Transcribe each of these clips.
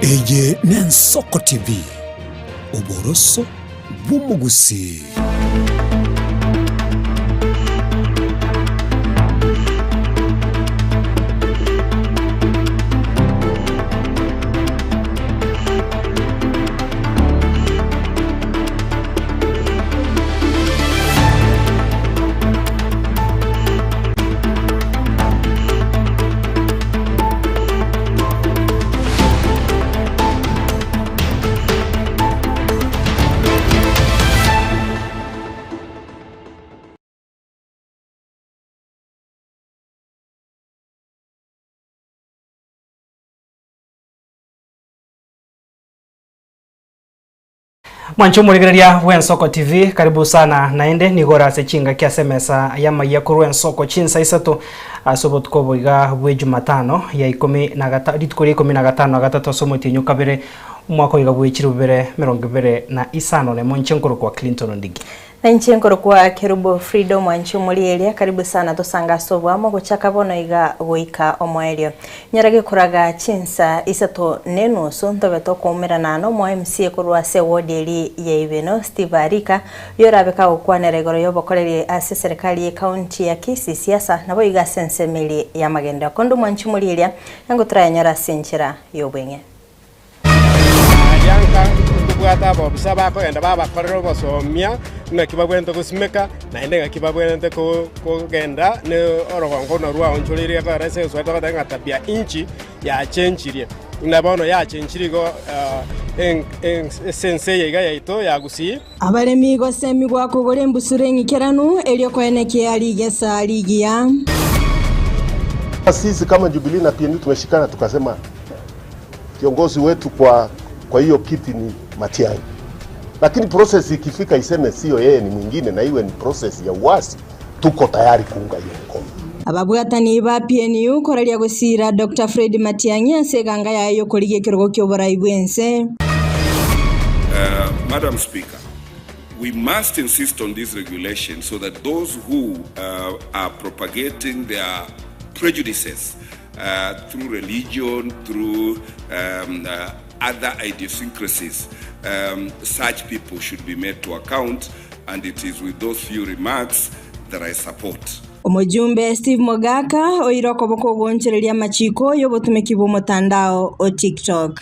Eye n'Ensoko TV, oboroso bw'omogusii. Mwanche omorigereria bw'Ensoko TV, karibu sana naende nigo ore ase chingaki ase emesa y'amayia korwa Ensoko chinsa isato ase obotuko obo iga bwe Jumatano ya ikomi na gata rituko ria ikomi na gatano na gatato ase omotienyi o kabere omwaka oiga bwe chilifu bibere emerongo ebere na isano na emo inche nkorokwa Clinton Ondigi. Na inche nkorokwa Kerubo Frido mwanchi omorieria, karibu sana tosange ase oboamo gochaka bono iga goika omoerio. Nyora gekoraga chinsa isato ne enusu ntobe tokoumerana nomo MCA korwa ase eward eri ya Ibeno Steve Arika oyo orabe kagokwanera igoro yobokoreri ase eserekari ye county ya Kisii siasa naboigo ase ensemo eri yamagenderero. Konde omwanchi omorieria engo torayanyore ase enchera yobweng'e. Aria nka ntobwate abobisa bakogenda babakorera obosomia ng'aki babwenerete gosimeka, naende ng'aki babwenerete kogenda ne orogongo buna rwaonchoreirie gekogera ase egeswahili togoteba ng'a tabia inchi yachenchirie. Buna bono yachenchirie igo ase ense eye iga yaito ya Gusii. Abaremi gosemigwa kogora embusuro eng'ikeranu, erio koenekia rigesa rigiya. Sisi kama Jubilee na PNU tumeshikana tukasema Kiongozi wetu kwa kwa hiyo kiti ni Matiang'i, lakini process ikifika iseme sio yeye ni mwingine, na iwe ni process ya uwazi, tuko tayari kuunga hiyo mkono. Ababwatani ba PNU koraria gosiira Doctor Fred Matiang'i ase eganga yaye y'okorigia ekerogo ki'oborai bw'ense. Madam Speaker, we must insist on this regulation so that those who are propagating their prejudices through religion, through other idiosyncrasies, such people should be made to account and it is with those few remarks that I support. Omojumbe Steve Mogaka oire okoboko ogoonchoreria amachiko y'obotumeki bw'omotandao o TikTok.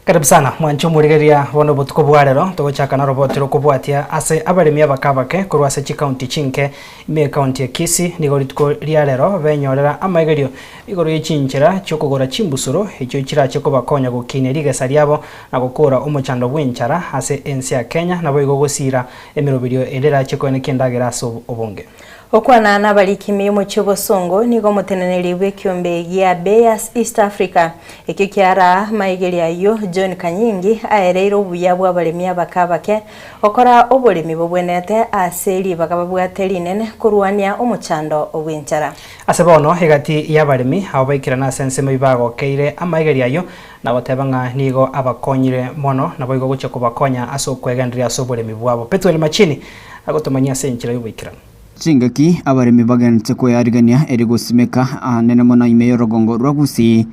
Karibu sana mwanche omorigereria bono obotuko bwa rero togochaka noroboti rokobwatia ase abaremi abake abake korwa ase chikaunti chinke ime ekaunti ya Kisii nigo rituko ria rero benyorera amaigerio igoro ye chinchera chiokogora chimbusuro echio chirache kobakonya gokinia rigesa riabo na gokora omochando bw'enchara ase ense ya Kenya naboigo gosira emeroberio ende erache koenekia endagera ase obonge. Okwana nabariki ime y'omochie obosongo nigo omoteneneri bw'ekiombe gia Bayers East Africa, ekio kiaraa maigerio ayio John Kanyingi aereire obuya bw'abaremi abake abake gokora oboremi bobwenerete ase ribaga babwate rinene korwania omochando bw'enchara. Ase bono egati y'abaremi abo baikerana ase ensemo eyio bagokeire amaigerio ayio na goteba ng'a nigo abakonyire mono naboigo gochia kobakonya ase okwegendereria ase oboremi bwabo. Pethuel Machini agotomanyia ase enchera y'oboikeranu. Chingaki abaremi bagenderete kwearigania eri gosimeka aanene mono ime y'orogongo rwa Gusii.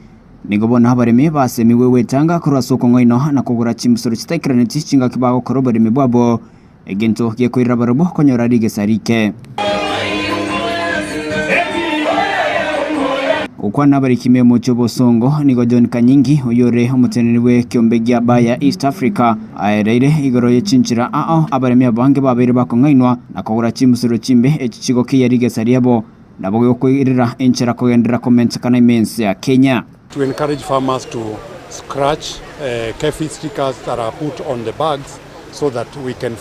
Nigo bono abaremi basemigwe gwetanga korwa ase okong'ainwa na kogora chimbusuro chitaikeraneti chingaki bagokora oboremi bwabo, egento gekoirera barabwo konyora rigesa rike. Gokwana abariki ime y'omochie obosongo, nigo John Kanyingi, oyore omoteneneri bw'ekiombe gia Bayer East Africa, aereire igoro ye chinchera ao abaremi abange babeire bakong'ainwa na kogora chimbusuro chimbe echi chigokeyia rigesa riabo, nabo gokoirera enchera kogenderera komentekana ime ense ya Kenya. To encourage farmers to scratch KEFI stickers that are put on the bags so that we can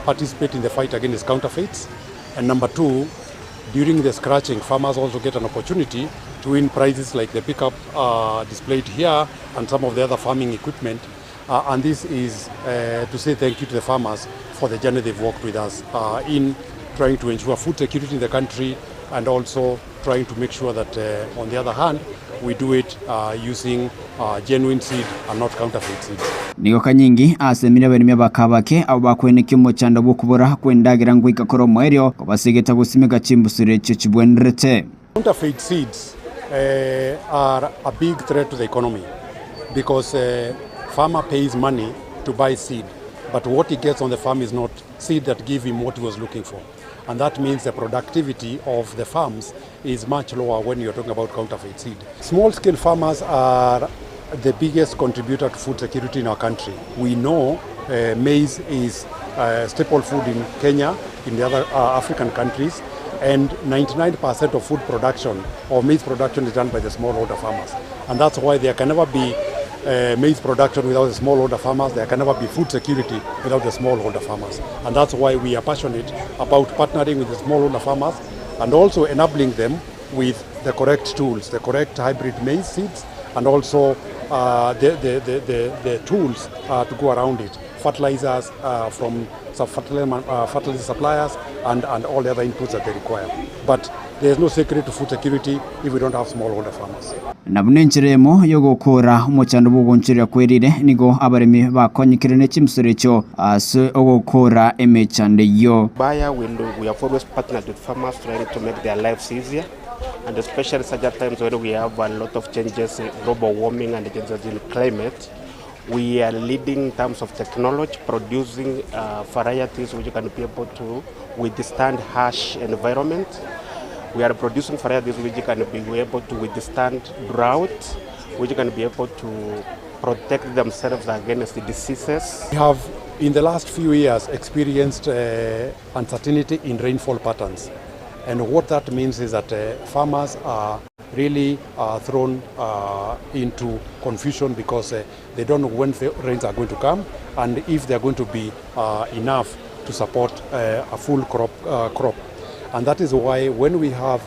participate in the fight against counterfeits and number two during the scratching farmers also get an opportunity to win prizes like the pickup displayed here and some of the other farming equipment and this is to say thank you to the farmers for the journey they've walked with us in trying to ensure food security in the country and also trying to make sure that on the other hand we do it using genuine seed and not counterfeit seeds. Nigo kanyingi asemire abaremi abake abake abwo bakwenekia omochando bw'okobora kw'endagera ngoika kore omoerio, kobasegeta gosimeka chimbusuro echio chibwenerete. Counterfeit seeds are a big threat to the economy because farmer pays money to buy seed but what he gets on the farm is not seed that give him what he was looking for and that means the productivity of the farms is much lower when you're talking about counterfeit seed. Small scale farmers are the biggest contributor to food security in our country. We know maize is a staple food in Kenya, in the other African countries, and 99% of food production or maize production is done by the smallholder farmers. And that's why there can never be maize production without the smallholder farmers, there can never be food security without the smallholder farmers. And that's why we are passionate about partnering with the smallholder farmers and also enabling them with the correct tools, the correct hybrid maize seeds, and also the, the, the, the, the tools to go around it, fertilizers from some fertilizer suppliers and, and all the other inputs that they require. But there's no secret to food security if we don't have smallholder farmers. Na buna enchera emo y'ogokoora omochando bw'ogonchoreria kwerire, nigo abaremi bakonyekire ne chimisoro echio ase ogokoora emechando eyio. Bayer will, we have always partnered with farmers trying to make their lives easier and especially such at times when we have a lot of changes in global warming and changes in climate. We are leading in terms of technology, producing varieties which can be able to withstand harsh environment. We are producing varieties which can be able to withstand drought, which can be able to protect themselves against diseases. We have, in the last few years, experienced uncertainty in rainfall patterns. And what that means is that farmers are really thrown into confusion because they don't know when the rains are going to come and if they are going to be enough to support a full crop, crop. And that is why when we have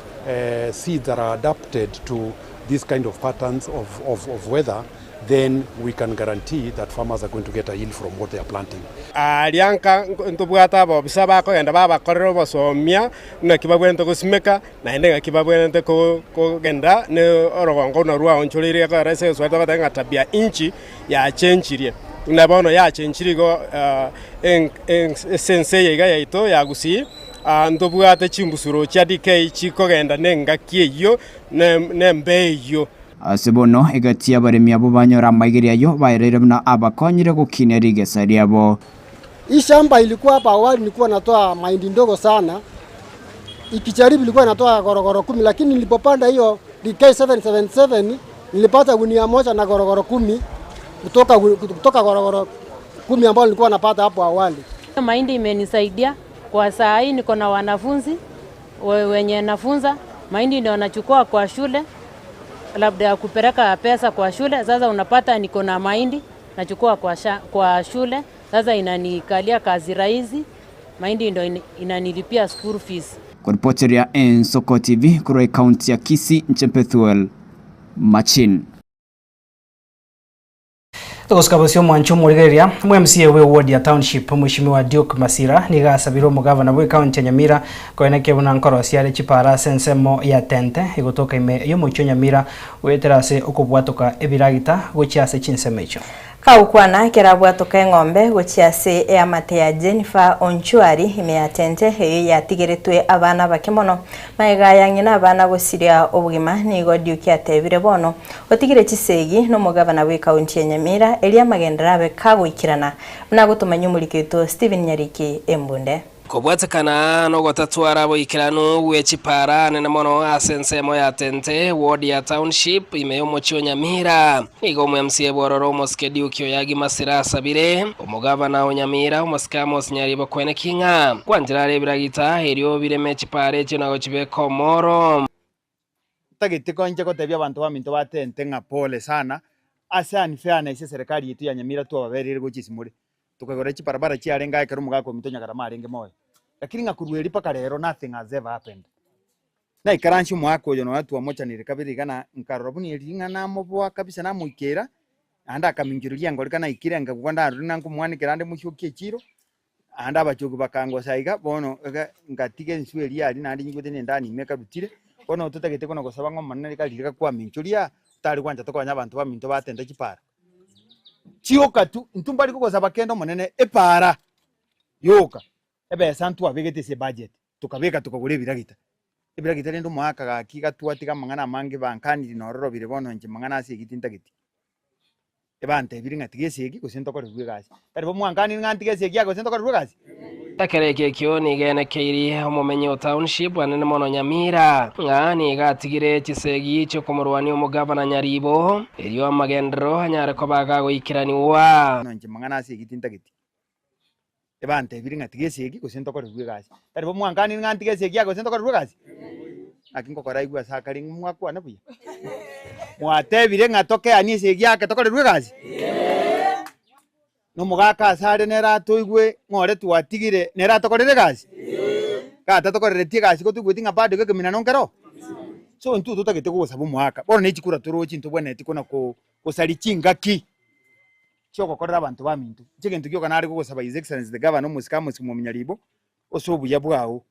seeds that are adapted to these kind of patterns of, of, of weather, then we can guarantee that farmers are going to get a yield from what they are planting. Aria nka ntobwate abobisa bakogenda babakorera obosomia naki babwenerete gosimeka naende ng'aki babwenerete kogenda na orogongo buna rwaonchoreire gekogera ase egeswahili togoteba ng'a tabia inchi yachenchirie. Buna bono yachenchirie igo ase ense eye iga yaito ya Gusii ntobwate chimbusuro chia DK chikogenda na engaki eyio na embeo eyio. Ase bono, egati y'abaremi abwo banyora amaigerio ayio baereire buna abakonyire gokinia rigesa riabo. Hii shamba ilikuwa hapa awali nilikuwa natoa mahindi ndogo sana, ikijaribu ilikuwa inatoa gorogoro 10, lakini nilipopanda hiyo DK777 nilipata gunia moja na gorogoro 10 kutoka gorogoro 10 ambayo nilikuwa napata hapo awali. Mahindi imenisaidia kwa saa hii, niko na wanafunzi wenye nafunza mahindi ndio wanachukua kwa shule, labda ya kupeleka pesa kwa shule. Sasa unapata niko na mahindi nachukua kwa shule, sasa inanikalia kazi rahisi, mahindi ndio inanilipia school fees. Koripoteria Ensoko TV korwa ekaunti ya Kisii, inche Bethuel Machin. Togosika bosio omwancho omorigereria, omo-MCA bwe ward ya Township Mweshimiwa Duke Masira nigo asabire omogavana bwe ekaunti ya Nyamira koenekia buna nkorosia are chipara ase ensemo ya Tente egotoka ime y'omochie o Nyamira goetera ase okobwatoka ebiragita gochia ase chinsemo echio. Kagokwana ekero abwatoka eng'ombe gochia ase eamate ya Jennifer Onchwari ime ya Tente eyio yatigeretwe abana abake mono. Magega ya ng'ina abana gosiria obogima nigo Duke atebire bono otigire chisegi nomogavana bw'ekaunti ya Nyamira erio amagenderero abe kagoikerana buna agotomanyia omoriki oito Stephen Nyariki Embunde. Kobwatekana nogotatwara boikeranu bwe chipara anene mono ase ensemo ya Tente, ward ya Township, ime y'omochie o Nyamira. Nigo omo-MCA bw'ororo omosike Duke Oyagi Masira asabire omogavana o Nyamira omosike Amos Nyaribo kweneki ng'a kwanchera are ebiragita erio bireme chipara echio na gochibeka omoro. Ntagete koinche gotebia abanto baminto ba Tente ng'a pole sana ase unfairness eserekari yaito ya Nyamira twababereire gochia ase more. Tokaigora chibarabara chiarenge aye ekero omogaka ominto Nyagarama arenge moyo. Lakini ng'a korwa erio mpaka rero nothing has ever happened. Naikaransia omogaka oyo nonya twamochanire kabere iga na nkarora buna eri ng'a namoboa kabisa namoikera, naende akaminchoreria engori naikire nkagwa ndarorire ng'a nkomwanekera ande mochioki echiro, naende abachoki bakangosa iga, bono iga ngatiga enswe eria aria naende nyigwete na endani ime ekarutire, bono totagete kona gosaba ng'a Omonene rika riria gakwamichoria, otari gwancha tokonye abanto baminto batente chipara. Chioka tu, intwe mbari kogosaba kende Omonene, epara yoka, ebesa ntwabegete ase ebudget, tokabeka tokagora ebiragita. Ebiragita rende omoaka gaki gatwatiga amang'ana amange bankaniri nororobire bono inche mang'ana ase egi tintageti. Ebantebirie ng'a tiga esegi gose ntokorerwe egasi. Tari bo mwankaniri ng'a ntige esegi aa gose ntokorerwe egasi? Ekero eke ekio nigo enekeiri omomenyi o township anene mono Nyamira, ng'a nigo atigire chisegi chi'okomorwania omogavana Nyaribo, erio amagenderero anyare koba agagoikeranigwa. Bono inche mang'ana ase egi tintageti. Ebantebirie ng'a tiga esegi gose ntokorerwe egasi. Tari bo mwankaniri ng'a ntige esegi aa gose ntokorerwe egasi? Naki ngokora aigwe ase akare ng'a mwakwana buya. Mwatebire ng'a tokeanie esegi ake tokorerwe egasi? Na omogaka ase are nere atoigwe ng'a ore twatigire nere atokorere egasi? Gatatokoreretie egasi gotoigweti ng'a bado iga ekeminano nkero? So intwe totagete gosaba omogaka, bono ne chikura toroche ntobwenereti kona ko gosaria chingaki. Chi'ogokorera abanto baminto. Inche egento gioka nare gogosaba His Excellency the Governor omosike Amos Mwominyaribo ase obuya bwao,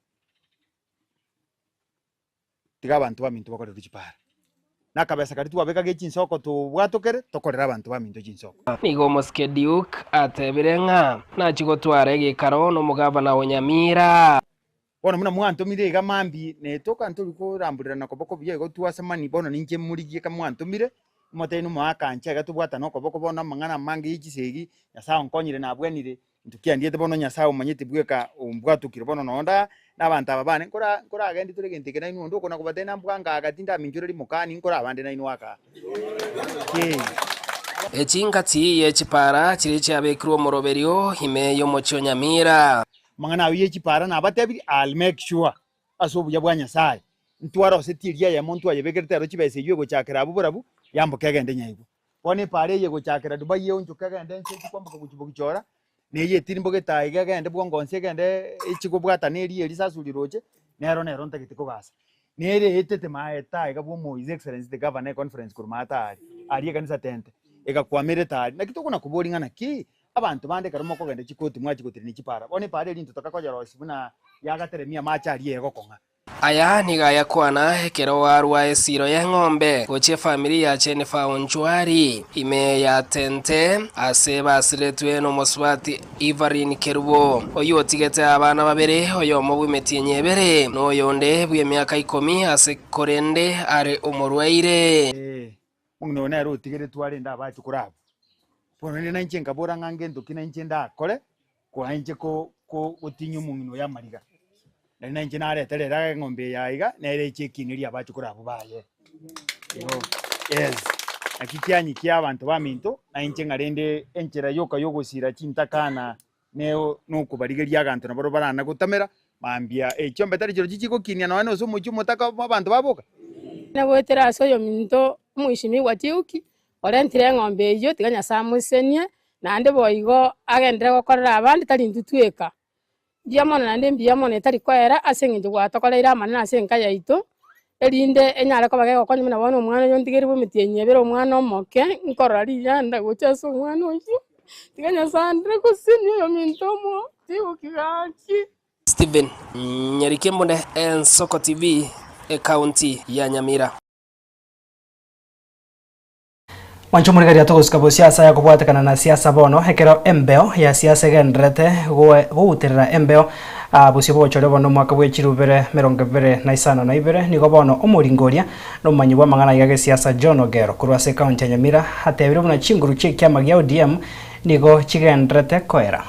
tiga abanto baminto bakorerwe chipara. Na akabesa karia twabeka ge chinsoko tobwatokere, tokorere abanto baminto chinsoko. Nigo omosike Duke atebire ng'a nachie gotwara egekaro nomogavana o Nyamira. Bono buna mwantomire iga mambia, netoka ntori koramburerana koboko buya igo twasemani, bono ninche morigie ka mwantomire, imotebie nomoakancha iga tobwatane okoboko bono amang'ana amange ye chisegi, Nyasae onkonyire nabwenire, intwe kiandiete bono Nyasae omanyete bweka ombwatokire bono nonye nda na abanto aba bane nkora nkoragendi tore egento eke nainwe onde okona kobatebia nambwa ngaga tindaminchore rimokani nkore abande nainwe aka ki. Echingati ye chipara chiria chiabekirwe omoroberio ime y'omochie o Nyamira. Amang'ana ayio ye chipara nabatebirie, I'll make sure ase obuya bwa Nyasaye, ntwarosetie eria eyemo ntwayebekerete ero chibesa eyio egochakera abwo barabwo, yamboka egende nyaigwa. Bono epara eye egochakera Dubai eonchoke egende ense echi kwamboka gochia bogichora, na eye etirimboka etaha iga egende bwongo nse egende echi kobwatana eria erisasi riroche, nero nero ntagete kogasa. Nere etete maete aiga bwa omo His Excellency the Governor econference korwa maate aria, aria ekanisa tente, egakwamera etari. Naki tokona koboria ng'a naki, Abanto bande ekero mokogenda chikoti mwachia gotiria chipara, bono epara eria intwe tokakoyerosia buna yagateremia amache aria egokong'a. Aya nigo ayakwana ekero arua esiiro y'eng'ombe gochia efamiri ya Jennifer Onchwari ime ya Tente ase basiretwe nomosubati Evelyn Kerubo oyio otigete abana babere oyomo bw'emetienyi ebere na oyonde bw'emiaka ikomi ase korende are omorwaire. Ee, omong'ina oyo nere otigeretwe arende abachukuru abwo. Bono rende nainche nkabora ng'a ngento ki nainche ndakore, koa inche ko ko gotinyia omong'ina oyo amariga. Nari nainche narete rero eng'ombe eye aiga, nere eche ekinerie abachukuru abwo baye. Igo, yes. Naki kianyikia abanto baminto, nainche ng'a rende enchera yoka yogosira chintakana ne nokobarigeria aganto nabo barana gotamera mambia echiombe tari chirochio chigokinia nonya nose omochie omotaka abanto baboka. Nagoetera ase oyominto omweshimiwa Tiuki, orentire eng'ombe eyio, tiga Nyasae amosesenie, naende boigo agenderere gokorera abande tari intwe tweka. Mbuya mono naende mbuya mono etari koera ase eng'encho gwatokoreire amanene ase enka yaito, erinde enyare koba gegokonya buna bono omwana oyo ontigeire bwa emetienyi ebere omwana omoke, nkorora riyanda gocha ase omwana oyio, tiga Nyasae andere gosesenia oyominto omo tigoki gaki. Stephen Nyarikembune, Ensoko TV, Ekaunti ya Nyamira. Mwanche omorigereria togosuka bosio ase aya kobwatekana na siasa bono ekero embeo ya siasa egendererete gouterera embeo aa bosio bogochoria bono omwaka bwe chirubere 2052 nigo bono omoringoria na omomanyi bw'amang'ana aiga gesiasa John Ogero korwa ase ekaunti ya Nyamira atebire buna chinguru chi'ekiama gia ODM nigo chigendererete koera.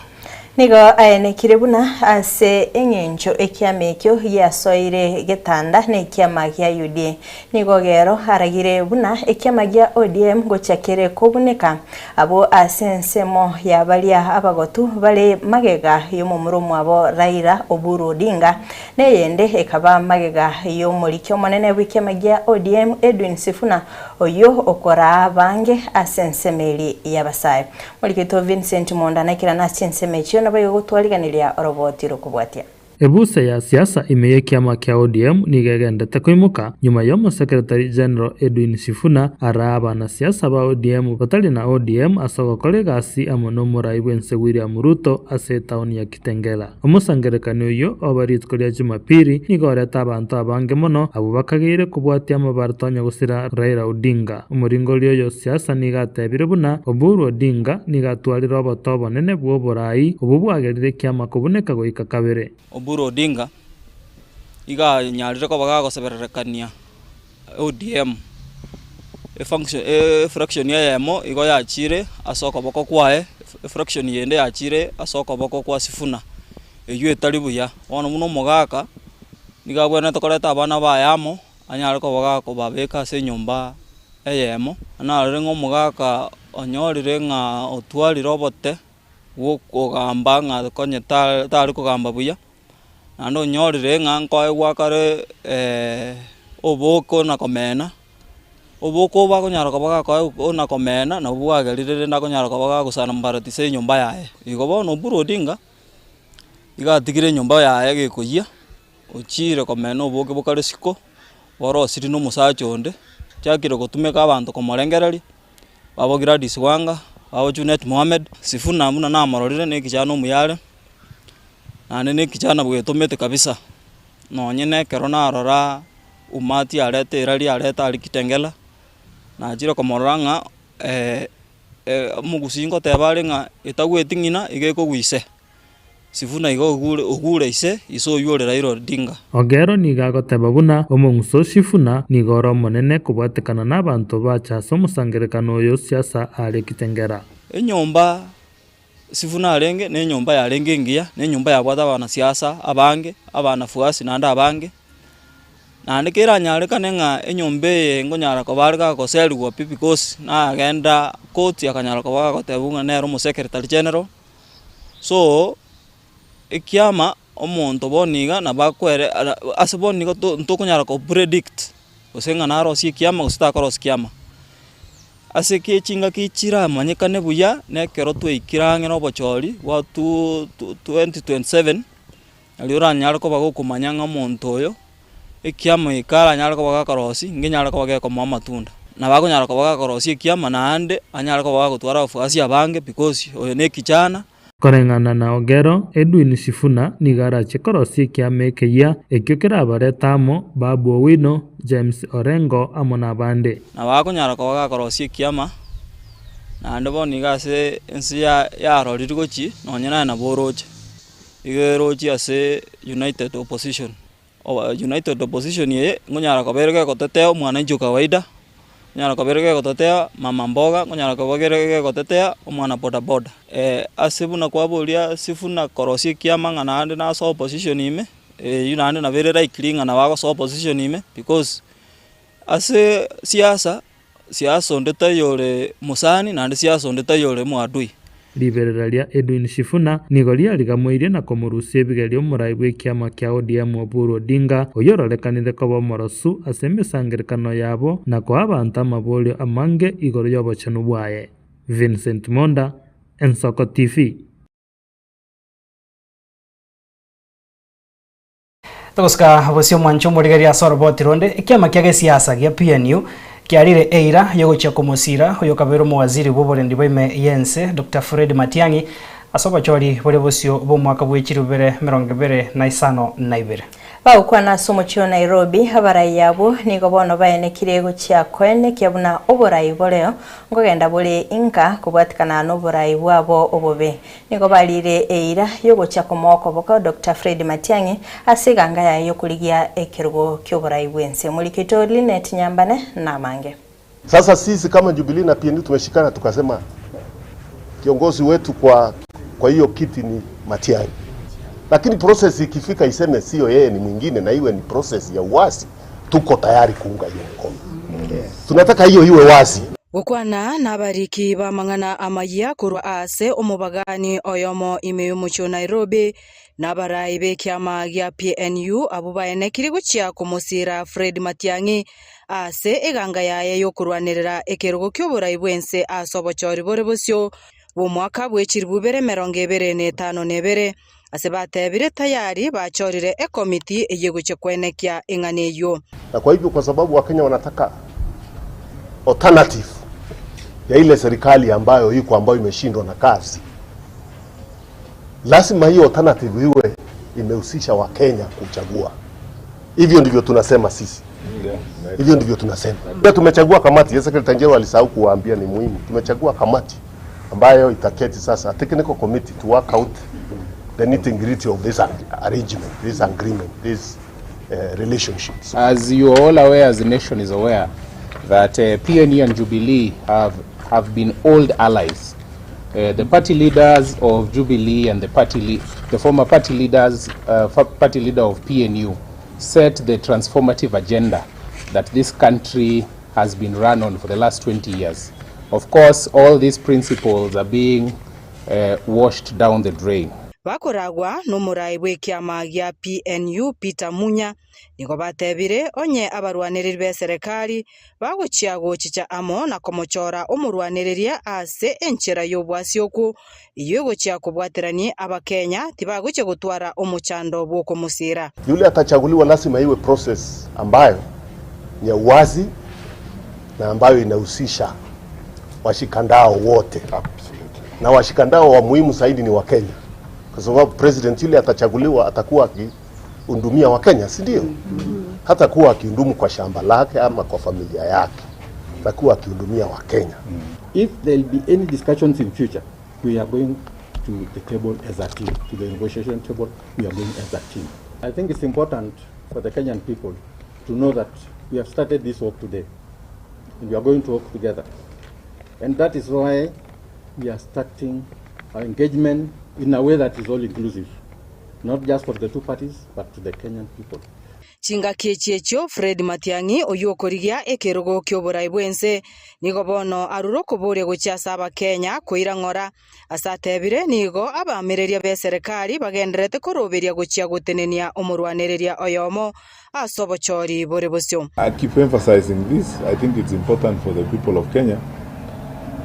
Nigo aenekire buna ase engencho ekiama ekio giasoire getanda nekiama gia UDA. Nigo Ogero aragire buna ekiama gia ODM gochia kere kobuneka abwo ase ensemo ya baria abagotu bare magega y'omomura omwabo Raila Oburu Odinga neyende ekaba magega y'omoriki omonene bw'ekiama gia ODM Edwin Sifuna oyio okoraa abange ase ensemo eria y'abasae. Morikito Vincent Monda naikerane ase chinsemo echio naboigo gotwariganiria oroboti rokobwatia. Ebuse ya siasa ime y'ekiama kia ODM nigo egendete koimoka nyuma y'omosekretari General Edwin Sifuna araa abanasiasa ba ODM batari na ODM ase ogokora egasi amo nomorai bwense William Ruto ase etaoni ya Kitengela. Omosangererekano oyio obe rituko ria Jumapili nigo orete abanto abange mono abwo bakageire kobwatia amabarto a nyagosira Raila Odinga. Omoringoria oyo o siasa nigo atebire buna Oburu Odinga nigo atwarire oboto obonene bw'oborai obwo bwagerire ekiama kobuneka goika kabere. Oburu Odinga. Iga anyarire koba gagosebererekania ODM, efunction efraction eyemo igo yachire ase okoboko kwaye, efraction yende yachire ase okoboko kwa Sifuna, eywo etari buya. Bono buna omogaka, nigo abwenerete koreta abana baye amo, anyare koba gakobabeka ase enyomba eyemo, narore ng'a omogaka onyorire ng'a otwarire obote bwa okogamba ng'a konye ta tari kogamba buya. Naende onyorire ng'a nkoegwa kare oboke ona komena, oboke obo akonyara koba gakoegwa ona komena nabwo bwagerire rende akonyara koba gagosana mbaratisa enyomba yaye. Igo bono Oburu Odinga, iga atigire enyomba yaye gekoyia, ochire komena oboke bokare isiko, borosirie na omosacha onde, ochakire gotumeka abanto komorengereria, babo Gladys Wanga, babo Junet Mohammed, Sifuna buna namororire na ekichana omuya are. Naende na ekichana bwetomete kabisa, nonye na ekero narora umati arete erari arete aria Kitengela, nachire komorora ng'a omogusii ngoteba are ng'a etagweti ng'ina iga ekogwa ise, Sifuna iga ogure ogure ise, ise oywo ore Raila Odinga. Ogero nigo agoteba buna omong'uso Sifuna nigo ore omonene kobwatekana nabanto bacha ase omosangerekano oyo siasa aria Kitengela. Enyomba Sifuna arenge nenyomba yarenge engiya, na enyomba yabwate abanasiasa abange, abanafuasi naende abange. Naende keranyarekane ng'a enyomba eye nkonyara koba are gagoserigwa pi because nagenda koti akanyara koba gagotebwa ng'a nere omosecretary general, so ekiama omonto bono iga nabo akwere ara ase bono iga to ntokonyara ko predict gose ng'a narosie ekiama gose takorosia kiama. Ase ki chingaki chiramanyekane buya, na ekero twaikire ang'e na obochori bwa two 2027, nario oranyare koba gokomanya ng'a omonto oyo, ekiama eke aranyare koba gakorosia, nkenyare koba gekomoa amatunda. Nabo akonyara koba gakorosia ekiama naende, anyare koba gagotwara abafuasi abange because oyo na ekichana. Koreng'ana na Ogero, Edwin Sifuna nigo arachie korosia ekiama ekeyia, ekio kerabarete amo Babu Owino, James Orengo amo nabande. Nabo akonyara koba gakorosia ekiama, naende bono iga ase ense ya yarorire gochia, nonye naye nabo oroche. Igo erochie ase united opposition. United Opposition eye, nkonyara koba ere gegotetea omwananchi o kawaida, nkonyara koba ere gegotetea mama mboga, nkonyara koba ere gegotetea omwana bodaboda. Ase buna kwaboria Sifuna korosia ekiama ng'a naende nase opposition ime, eywo naende nabo ere likely ng'a nabo agosoa opposition ime because ase siasa. Siasa onde taiyo ore mosani, naende siasa onde taiyo ore mwadui. Riberera ria Edwin Sifuna nigo riarigamoirie na komorusia ebigerio omorai bw'ekiama kia ODM Oburu Odinga, oyio ororekanire koba omorosu ase emesangererekano yabo na koa abanto amaborio amange igoro y'obochenu bwaye. Vincent Monda, Ensoko TV. Togosika bosio omwancho omorigereria ase oroboti ronde, ekiama kia gesiasa gia PNU kiarire eira yogochia komosira oyokabeire omowaziri bw'oborendi bwa ime y'ense Doctor Fred Matiang'i ase obochori bore bosio bw'omwaka bwe chirubere 2052. Bagokwana ase omochie o Nairobi, abarai abwo nigo bono baenekire gochia koenekia buna oborai boreo nkogenda bore inka kobwatikana noborai bwabo obobe. Nigo bariire eira y'ogochia komoa okoboko Doctor Fred Matiang'i ase eganga yaye y'okorigia ekerogo ki'oborai bw'ense. Omoriki oito Linet Nyambane namange. Sasa sisi kama Jubilee na PNU tumeshikana tukasema kiongozi wetu kwa kwa hiyo kiti ni Matiang'i, lakini process ikifika iseme sio yeye ni mwingine, na iwe ni process ya uwazi, tuko tayari kuunga hiyo mkono. Tunataka hiyo iwe wazi. Gokwana nabariki b'amang'ana amayia korwa aase omobagani oyomo ime y'omochie o Nairobi, na abarai b'ekiama gia PNU abwo baenekire gochia komosiira Fred Matiang'i ase eganga yaye y'okorwanerera ekerogo ki'oborai bw'ense ase obochori bore bosio bw'omwaka bwe chilifu ibere emerongo ebere na etano na ebere, ase batebire tayari bachorire ekomiti eyio egochia kwenekia eng'ana eyio. Na kwa hivyo kwa sababu Wakenya wanataka alternative ya ile serikali ambayo iko ambayo imeshindwa na kazi, lazima hiyo alternative iwe imehusisha Wakenya kuchagua. Hivyo ndivyo tunasema sisi, hivyo ndivyo tunasema. Pia tumechagua kamati, Secretary General alisahau kuwaambia ni muhimu. Tumechagua kamati ambayo itaketi sasa, technical committee to work out the nitty gritty of this arrangement, this agreement, this. Relationships. As you are all aware, as the nation is aware, that PNU and Jubilee have, have been old allies. The party leaders of Jubilee and the, party the former party, leaders, party leader of PNU set the transformative agenda that this country has been run on for the last 20 years. Of course, all these principles are being washed down the drain. Bakoragwa nomorai bw'ekiama gia PNU Peter Munya nigo batebire onye abarwanereri b'eserekari bagochia gochicha amo na komochora omorwanereria ase enchera y'obwasioku eyio egochia kobwaterania abakenya tibagochia gotwara omochando bw'okomosira. Yule atachaguliwa lazima iwe process ambayo ni ya uwazi na ambayo inahusisha washikandao wote. Na washikandao wa muhimu zaidi ni Wakenya, kwa sababu president yule atachaguliwa atakuwa akihudumia Wakenya, si ndio? Hatakuwa akihudumu kwa shamba lake ama kwa familia yake, atakuwa akihudumia Wakenya. If there will be any discussions in future, we are going to the table as a team, to the negotiation table, we are going as a team. I think it's important for the Kenyan people to know that we have started this work today, and we are going to work together. And that is why we are starting our engagement in a way that is all inclusive, not just for the two parties, but to the Kenyan people. Chingaki echi echio Fred Matiang'i oywo okorigia ekerogo kia oborai bwense nigo bono arure okoboria gochia ase abakenya koira ng'ora ase atebire nigo abamereria be serikali bagenderete koroberia gochia gotenenia omorwanereria oyomo ase obochori bore bosio. I keep emphasizing this. I think it's important for the people of Kenya.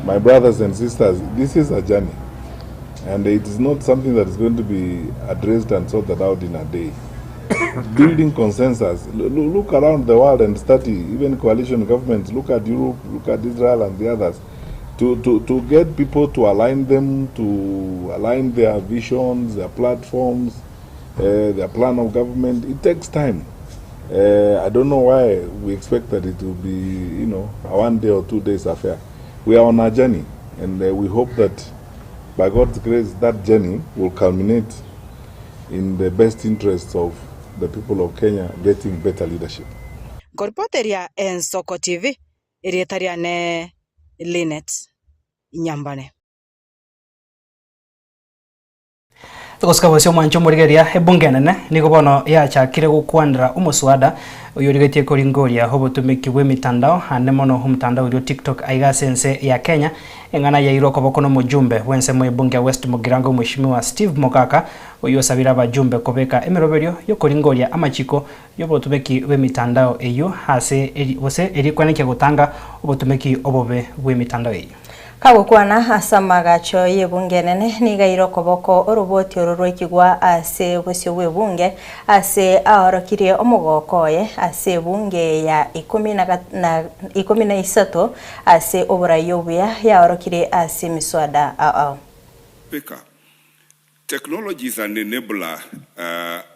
My brothers and sisters, this is a journey. And it is not something that is going to be addressed and sorted out in a day. Building consensus. Look around the world and study, even coalition governments, look at Europe, look at Israel and the others. To get people to align them, to align their visions, their platforms, their plan of government, it takes time. I don't know why we expect that it will be, a 1 day or 2 days affair. We are on a journey, and we hope that by God's grace, that journey will culminate in the best interests of the people of Kenya getting better leadership. Nkoripoteria Ensoko TV, erieta riane Linet Nyambane. Togosika bosio mwancho omorigereria ebunge enene nigo bono yachakire gokwanera omoswada oyo origetie koringoria obotumiki bwa emitandao ande mono omotandao oria TikTok aiga ase ense ya Kenya eng'ana yairwe okoboko na omojumbe bwa ensemo ya ebunge ya West Mugirango omweshimiwa Steve Mogaka oyo osabire abajumbe kobeka emeroberio yokoringoria amachiko ya obotumiki bwa emitandao eywo ase eri gose erikwanekia gotanga obotumiki obobe bwa emitandao eywo. Kagokwana ase amagacho y'ebunge enene niga aire okoboko oroboti oro rwaikigwa ase bosio bwa ebunge ase aorokirie omogoko oye ase ebunge ya ikumi na na 13 ase oborai obuya yaorokirie ase emiswada ao. Speaker, technology is an enabler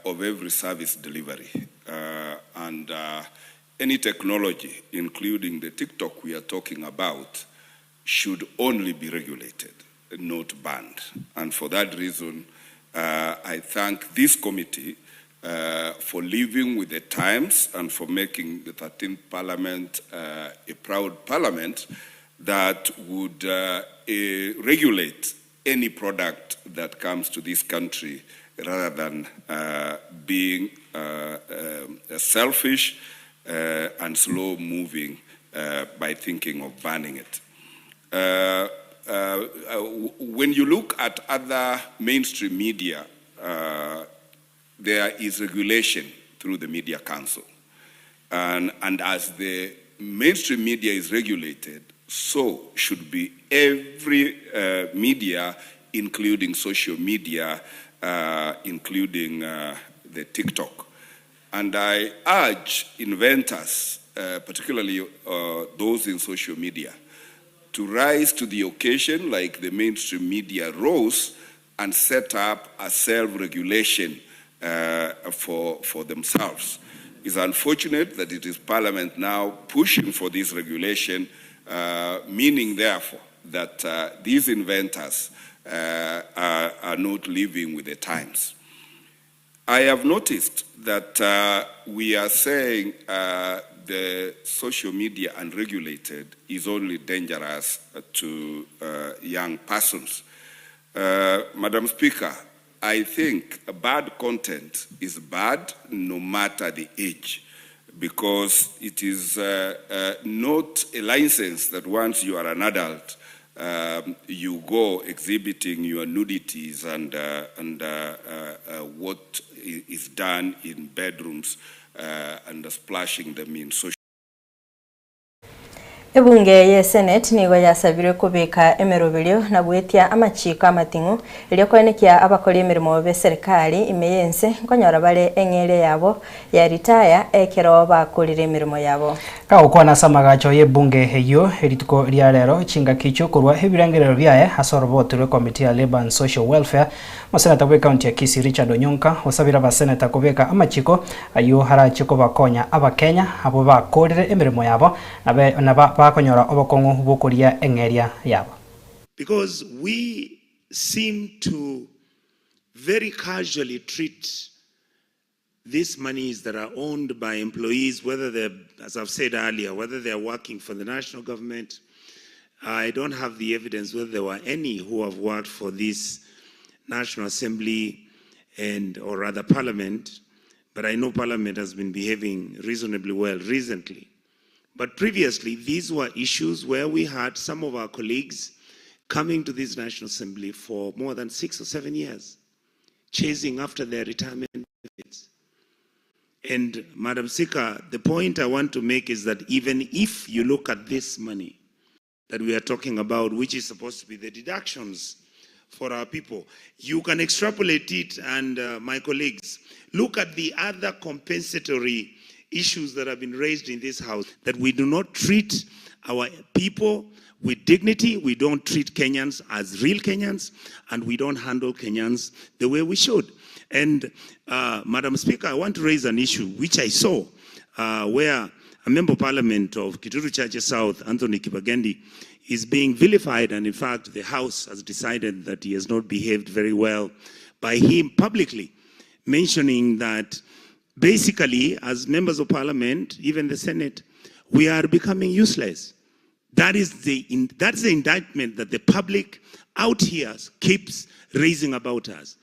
of every service delivery, and any technology, including the TikTok we are talking about, should only be regulated, not banned. And for that reason, I thank this committee for living with the times and for making the 13th Parliament a proud parliament that would regulate any product that comes to this country rather than being selfish and slow moving by thinking of banning it. When you look at other mainstream media, there is regulation through the Media Council. And as the mainstream media is regulated, so should be every media, including social media, including the TikTok. And I urge inventors, particularly those in social media, to rise to the occasion like the mainstream media rose and set up a self-regulation for themselves. It's unfortunate that it is Parliament now pushing for this regulation, meaning therefore that these inventors are not living with the times. I have noticed that uh, we are saying uh, the social media unregulated is only dangerous to uh, young persons. Uh, Madam Speaker, I think bad content is bad no matter the age because it is uh, uh, not a license that once you are an adult, um, you go exhibiting your nudities and, uh, and uh, uh, uh, what is done in bedrooms uh, and splashing them in social Ebunge ye Senate nigo yasabirwe kobeka emeroberio na goetia amachiko amating'u erio koenekia abakori emeremo be serikali ime y'ense nkonyora bare eng'eria yabo ya ritaya ekero bakorire emeremo yabo. Kagokwana ase amagacho ya ebunge eyio erituko ria rero chingaki ichio korwa ebirengerero biaye ase oroboti rwa ekomiti ya Labour and Social Welfare Omoseneta bwe county ya Kisii Richard Onyonka osabire abaseneta kobeka amachiko ayio arache kobakonya abakenya abwo bakorire emeremo yabo nabe naba bakonyora obokong'u bw'okoria eng'eria yabo. Because we seem to very casually treat these monies that are owned by employees, whether they're, as I've said earlier, whether they're working for the national government. I don't have the evidence whether there were any who have worked for this National Assembly and or rather Parliament, but I know Parliament has been behaving reasonably well recently. But previously, these were issues where we had some of our colleagues coming to this National Assembly for more than 6 or 7 years, chasing after their retirement benefits. And Madam Speaker, the point I want to make is that even if you look at this money that we are talking about, which is supposed to be the deductions for our people, you can extrapolate it, and my colleagues, look at the other compensatory issues that have been raised in this house, that we do not treat our people with dignity, we don't treat Kenyans as real Kenyans, and we don't handle Kenyans the way we should. And Madam Speaker, I want to raise an issue which I saw where a member of parliament of Kituru Church South, Anthony Kibagendi, is being vilified, and in fact, the House has decided that he has not behaved very well by him publicly mentioning that basically, as members of parliament, even the Senate, we are becoming useless. That is the, in, that's the indictment that the public out here keeps raising about us.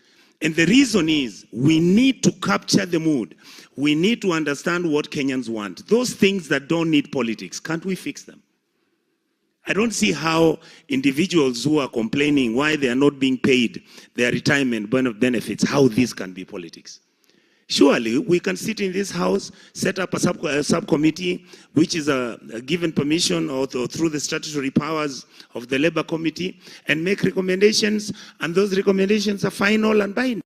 And the reason is we need to capture the mood. We need to understand what Kenyans want. Those things that don't need politics, can't we fix them? I don't see how individuals who are complaining why they are not being paid their retirement benefits, how this can be politics. Surely we can sit in this house, set up a, sub, a subcommittee, which is a, a given permission or, or through the statutory powers of the Labor Committee, and make recommendations, and those recommendations are final and binding.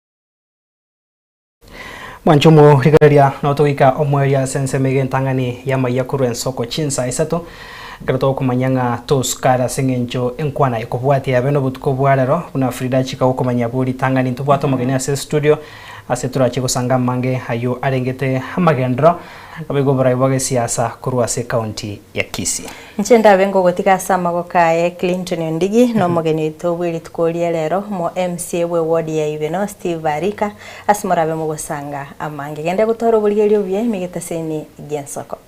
Mwanche omorigereria notogoika omoerio ase ensemo iga entang'ani y'amaiya korwa ensoko chinsa isato, ekero togokomanya ng'a tosukare ase eng'encho enkwana ekobwatia yabe nobotuko bwa rero, buna Frida achika gokomanyia bo ritang'ani ntobwate omogeni ase estudio ase torache gosanga amange ayio arengete amagenderero naboigo oborai bwa gesiasa korwa ase ecounty ya Kisii. Inche ndabe ngogotiga ase amagoko aye Clinton Ondigi na omogeni oito bwe rituko ria rero omo MCA bwe ward ya Ibeno Steve Arika ase morabe mogosanga amange. Genda gotwara oborigereria obuya ime egetaseni gi'ensoko.